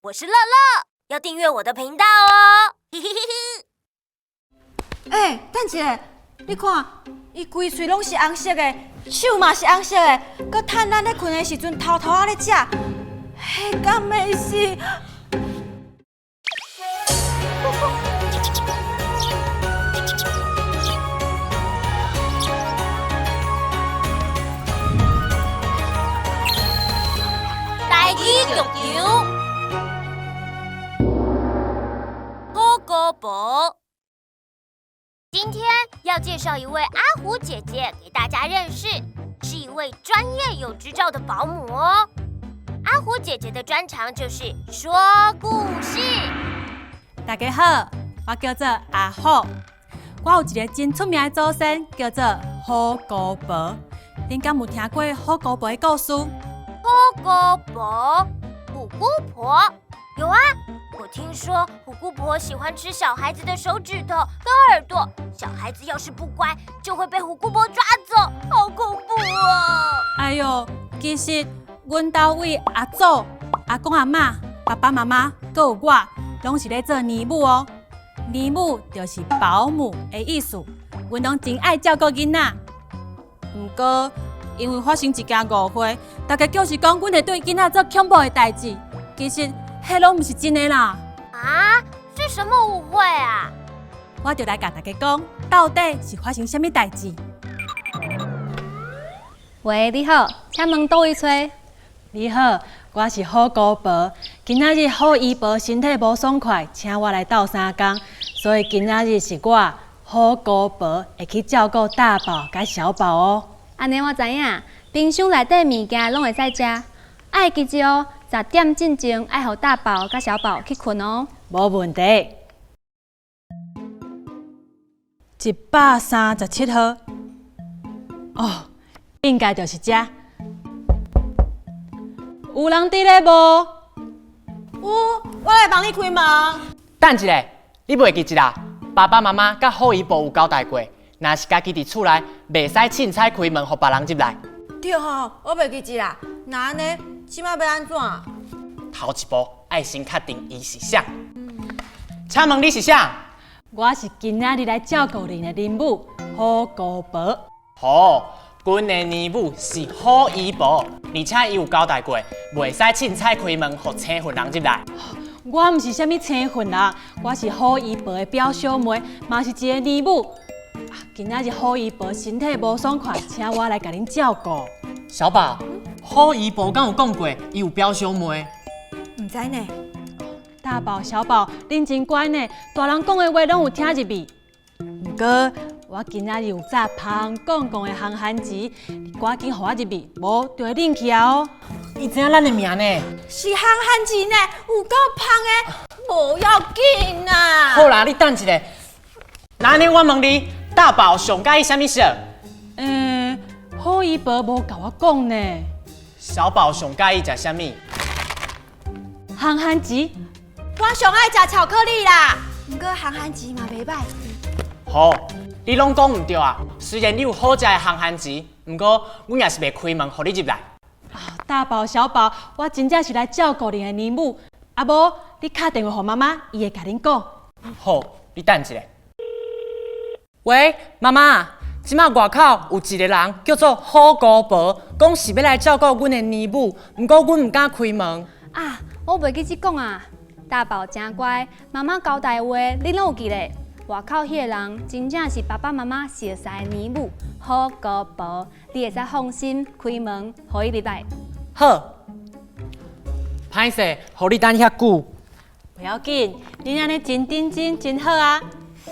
我是樂樂，要訂閱我的頻道哦。嘿嘿嘿嘿。欸，等一下，你看，伊規喙攏是紅色的，手嘛是紅色的，閣趁咱咧睏的時陣偷偷仔咧食，彼敢會是？台語劇場，虎姑婆。今天要介紹一位阿虎姐姐給大家認識，是一位專業有執照的保姆哦。阿虎姐姐的專長就是說故事。大家好，我叫做阿虎，我有一个真出名的祖先，叫做虎姑婆。恁敢有聽過虎姑婆的故事？虎姑婆，虎姑婆，有啊。我聽說虎姑婆喜歡吃小孩子的手指頭跟耳朵，小孩子要是不乖，就會被虎姑婆抓走，好恐怖哦！哎喲，其實阮兜位阿祖、阿公阿嬤、爸爸媽媽，閣有我，攏是咧做奶母哦。奶母就是保姆的意思，阮攏真愛照顧囡仔。毋過因為發生一件誤會，大家就是講阮會對囡仔做恐怖的代誌，其實彼攏毋是真的啦。啊？是什麼誤會啊？我就來共大家講，到底是發生啥物代誌？喂，你好，請問佗位揣？你好，我是虎姑婆。今仔日虎姨婆身體無爽快，請我來鬥相共，所以今仔日是我虎姑婆會去照顧大寶佮小寶哦。按呢我知影，冰箱內底物件攏會使食，愛記住哦，10點進前愛予大寶佮小寶去睏哦。無問題。137號，哦，應該就是這。有人佇咧無？有，我來幫你開門。等一下，你袂記得啦？爸爸媽媽佮虎姨婆有交代過，若是家己佇厝內，袂使凊彩開門，予別人入來。對吼，我袂記得啦。那按呢，這擺欲按怎？頭一步愛先確定伊是啥。請問你是啥？我是今仔日來照顧恁的奶母虎姑婆。好，阮的奶母是虎姨婆，而且伊有交代過，袂使凊彩開門，予生份人入來。我毋是啥物生份人，我是虎姨婆的表小妹，嘛是一个奶母。啊，今仔日虎姨婆身體無爽快，請我來共恁照顧。小寶，虎姨婆敢有講過，伊有表小妹？毋知呢。大寶、小寶，恁真乖呢，大人講的話攏有聽入去。毋過我今仔日有紮芳公公的烘番薯，你趕緊予我入去，無就會冷去啊哦。伊知影咱的名呢？是烘番薯呢，有夠芳的，無要緊啦。好啦，你等一下。那按呢我問你，大寶上佮意啥物色？欸，虎姨婆無共我講呢。小寶上佮意食啥物？烘番薯。我上愛食巧克力啦，毋過烘番薯嘛袂䆀。好，你攏講毋對啊！雖然你有好食的烘番薯，毋過阮也是袂開門予你入來。大寶、小寶，我真正是來照顧恁的奶母，啊無你敲電話予媽媽，伊會共恁講。好，你等一下。喂，媽媽，這擺外口有一个人叫做虎姑婆，講是欲來照顧阮的奶母，毋過阮毋敢開門。啊，我袂記得講啊。大寶誠乖，媽媽交代話，你攏有記得。外口彼个人真正是爸爸媽媽熟似的奶母虎姑婆，你會使放心開門，予伊入來。好，歹勢，予你等遐久。不要緊，恁按呢真認真，真好啊！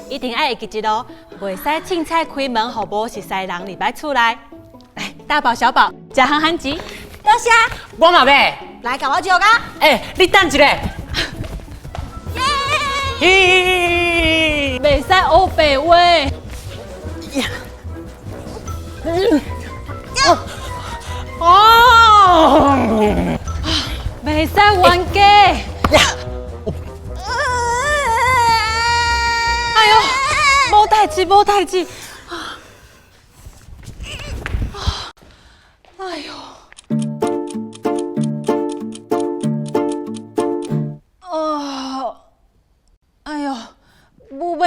一定愛會記得哦，袂使凊彩開門，予無熟似人入來厝內。來，大寶、小寶，食烘番薯。多謝。我嘛欲。來，共我招啊！欸，你等一下。咦，袂使烏白話。哦，袂使冤家。哎喲，無代誌，無代誌。哎喲。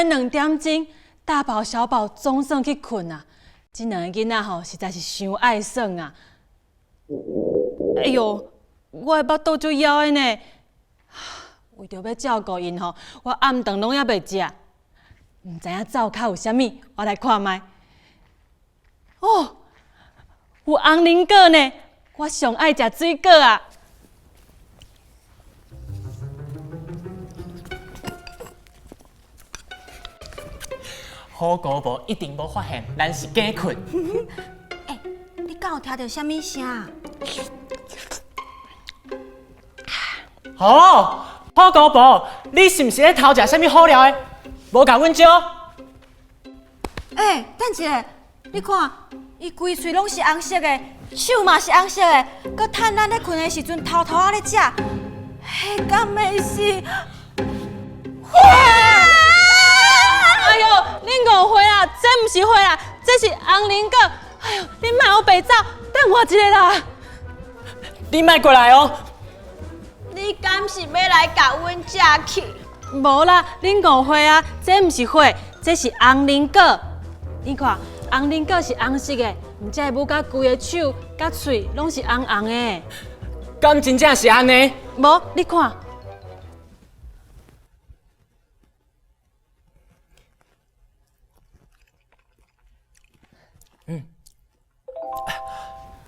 2點鐘，大寶小寶總算去睏啊！這兩个囡仔吼，實在是傷愛耍啊！哎喲，我的腹肚足枵的呢，為著欲照顧𪜶吼，我暗頓攏猶袂食。毋知影灶跤有啥物，我來看覓。哦，有紅龍果呢，我上愛食水果啊！好姑婆一定無發現，咱是假睏。欸，你敢有聽著啥物聲？好，好姑婆，你是毋是咧偷食啥物好料的？無共阮招。欸，等一下，你看，伊規喙攏是紅色的，手嘛是紅色的，閣趁咱咧睏的時陣偷偷仔咧食，彼敢會是？哎喲，恁誤會啦，這毋是花啦，這是紅龍果。哎喲，恁莫烏白走，等我一下啦。你莫過來哦。你敢是欲來共阮食去？無啦，恁誤會啊，這毋是花，這是紅龍果。你看，紅龍果是紅色的，毋才會舞甲規个手、佮喙攏是紅紅的。敢真正是按呢？無，你看。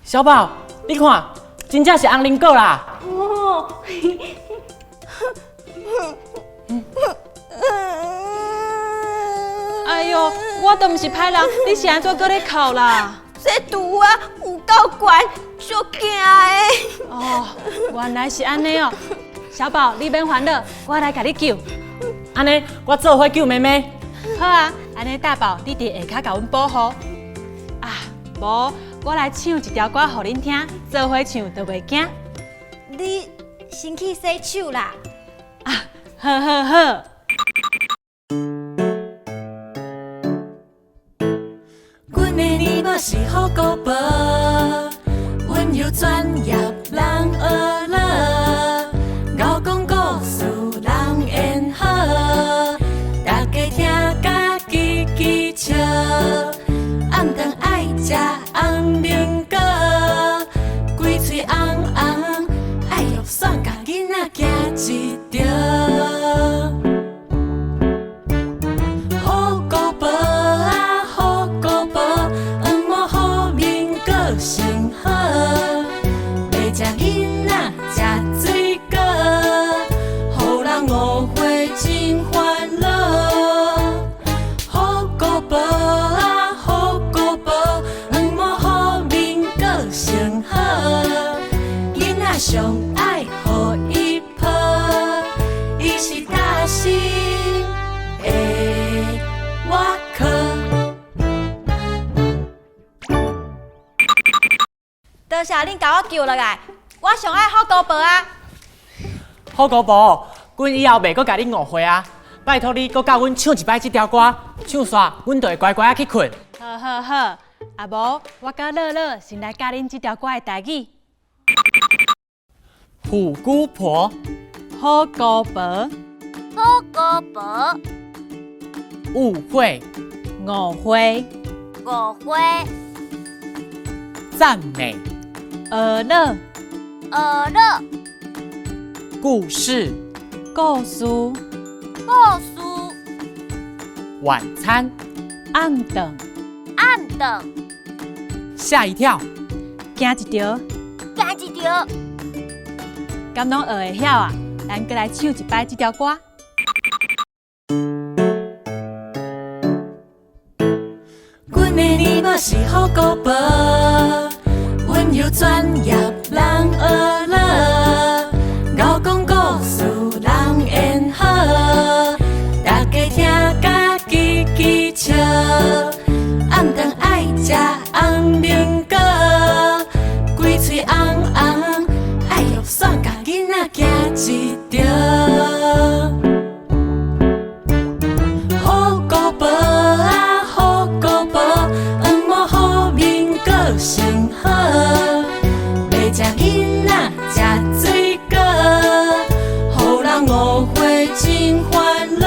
小寶，你看，真正是紅龍果啦！哦。哎喲，我都毋是歹人，你是按怎閣咧哭啦？這毒啊，有夠懸，足驚的。哦，原來是按呢哦。小寶，你免煩惱，我來共你救。按呢，我做伙救妹妹。好啊，按呢大寶，你佇下跤共阮保護。啊，無，我來唱一條歌予恁聽，做伙唱就袂驚。你先去洗手啦。啊，好好好。阮的奶母是好姑婆，溫柔專業人學樂，𠢕講故事人緣好，大家聽甲吱吱笑。暗頓愛食紅龍果，規喙紅紅，愛玉蒜共囡仔行一條。好姑婆啊，好姑婆，黃毛好面閣上好，袂食囡仔食水果，予人誤會真煩惱。好姑婆啊，好姑婆，黃毛好面閣上好，囡仔上愛予伊抱，伊是大神的外殼。多謝恁共我救落來，我上愛好姑婆啊！好姑婆，阮以後袂閣共你誤會啊！拜託你閣教阮唱一擺這條歌，唱煞阮就會乖乖仔去睏。好好好，啊無，我佮樂樂先來教恁這條歌的台語。虎姑婆，好姑婆，好姑婆，誤會，誤會，誤會，讚美，學樂，學樂，故事，故事，故事，晚餐，暗頓，暗頓，嚇一跳，驚一跳，驚一跳。敢攏學會曉啊？咱閣來唱一擺這條歌。阮的奶母是好姑婆，溫柔專業人學樂，𠢕講故事人緣好，大家聽甲吱吱笑。暗頓愛食紅龍果，規喙紅紅，愛玉蒜共囡仔行一條。好姑婆啊，好姑婆，黃毛好面閣上好，袂食囡仔食水果，予人誤會真煩惱。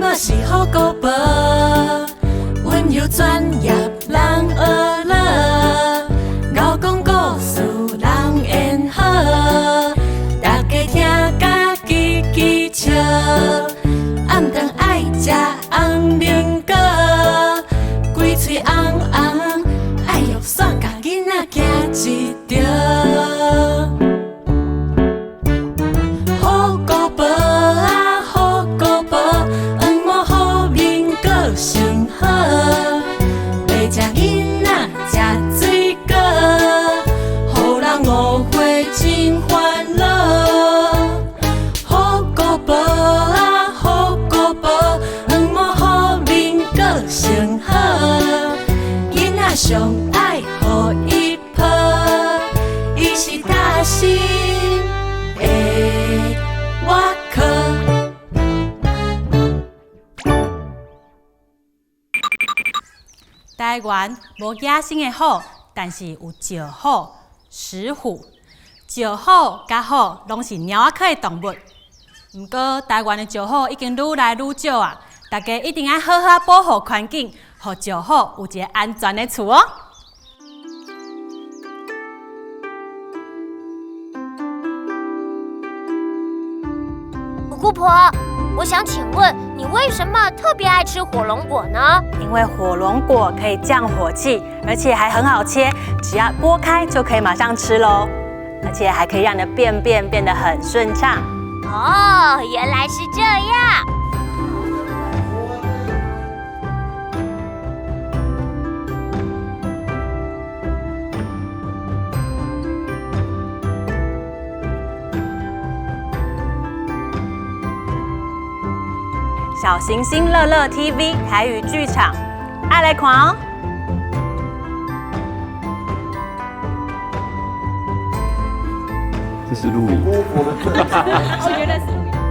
母是好姑婆，温柔专业人学乐，𠢕讲故事人缘好，大家听甲叽叽笑。暗顿爱食红龙果，规喙红红，爱玉伞共囡仔行一条。好姑婆啊，好姑婆，黄毛好面阁上好，袂食囡仔食水果，予人误会真烦恼。好姑婆啊，好姑婆，黄毛好面阁上好，囡仔上爱予伊抱，伊是贴心的外壳。台湾无野生的虎，但是有石虎、石虎。石虎佮虎攏是猫仔科的动物。毋過台灣的石虎已經愈來愈少啊！大家一定愛好好保護環境，予石虎有一个安全的厝哦。姑婆，我想請問你為什麼特別愛吃火龍果呢？因為火龍果可以降火氣，而且還很好切，只要剝開就可以馬上吃嘍，而且還可以讓你的便便變得很順暢。哦，原來是這樣。小行星樂樂 TV 台語劇場，愛來看哦！這是錄影。哦，原來是錄影。